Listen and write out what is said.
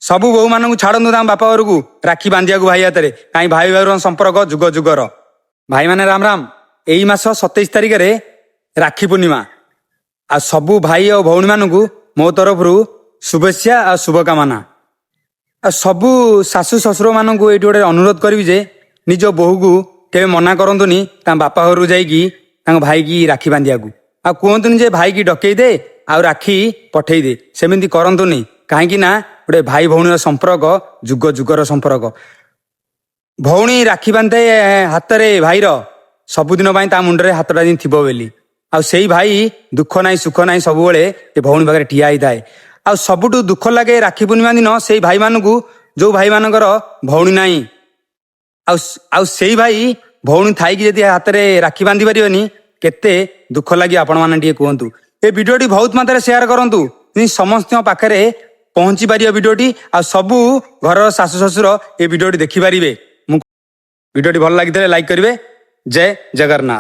ସବୁ ବୋହୂମାନଙ୍କୁ ଛାଡ଼ନ୍ତୁ ତାଙ୍କ ବାପା ଘରକୁ ରାକ୍ଷୀ ବାନ୍ଧିବାକୁ ଭାଇ ହାତରେ। କାହିଁ ଭାଇ ଭାଇର ସମ୍ପର୍କ ଯୁଗ ଯୁଗର। ଭାଇମାନେ, ରାମ ରାମ। ଏଇ ମାସ 27 ତାରିଖରେ ରାକ୍ଷୀ ପୂର୍ଣ୍ଣିମା। ଆଉ ସବୁ ଭାଇ ଆଉ ଭଉଣୀମାନଙ୍କୁ ମୋ ତରଫରୁ ଶୁଭେଚ୍ଛା ଆଉ ଶୁଭକାମନା। ଆଉ ସବୁ ଶାଶୁ ଶ୍ୱଶୁରମାନଙ୍କୁ ଏଇଠି ଗୋଟେ ଅନୁରୋଧ କରିବି ଯେ ନିଜ ବୋହୂକୁ କେବେ ମନା କରନ୍ତୁନି ତାଙ୍କ ବାପା ଘରକୁ ଯାଇକି ତାଙ୍କ ଭାଇକି ରାକ୍ଷୀ ବାନ୍ଧିବାକୁ। ଆଉ କୁହନ୍ତୁନି ଯେ ଭାଇକି ଡକେଇ ଦେ ଆଉ ରାକ୍ଷୀ ପଠେଇ ଦେ। ସେମିତି କରନ୍ତୁନି। କାହିଁକି ନା ଗୋଟେ ଭାଇ ଭଉଣୀର ସମ୍ପର୍କ ଯୁଗ ଯୁଗର ସମ୍ପର୍କ। ଭଉଣୀ ରାକ୍ଷୀ ବାନ୍ଧେ ହାତରେ ଭାଇର, ସବୁଦିନ ପାଇଁ ତା ମୁଣ୍ଡରେ ହାତଟା ଯେମିତି ଥିବ ବୋଲି। ଆଉ ସେଇ ଭାଇ ଦୁଃଖ ନାହିଁ, ସୁଖ ନାହିଁ, ସବୁବେଳେ ଏ ଭଉଣୀ ପାଖରେ ଠିଆ ହେଇଥାଏ। ଆଉ ସବୁଠୁ ଦୁଃଖ ଲାଗେ ରାକ୍ଷୀ ପୂର୍ଣ୍ଣିମା ଦିନ ସେଇ ଭାଇମାନଙ୍କୁ, ଯୋଉ ଭାଇମାନଙ୍କର ଭଉଣୀ ନାହିଁ। ଆଉ ସେଇ ଭାଇ ଭଉଣୀ ଥାଇକି ଯଦି ହାତରେ ରାକ୍ଷୀ ବାନ୍ଧି ପାରିବେନି, କେତେ ଦୁଃଖ ଲାଗିବ, ଆପଣମାନେ ଟିକେ କୁହନ୍ତୁ। ଏ ଭିଡ଼ିଓଟି ବହୁତ ମାତ୍ରାରେ ସେୟାର କରନ୍ତୁ, ଯେମିତି ସମସ୍ତଙ୍କ ପାଖରେ ପହଞ୍ଚି ପାରିବ ଭିଡ଼ିଓଟି ଆଉ ସବୁ ଘରର ଶାଶୁ ଶ୍ୱଶୁର ଏ ଭିଡ଼ିଓଟି ଦେଖିପାରିବେ। ମୁଁ ଭିଡ଼ିଓଟି ଭଲ ଲାଗିଥିଲେ ଲାଇକ୍ କରିବେ। ଜୟ ଜଗନ୍ନାଥ।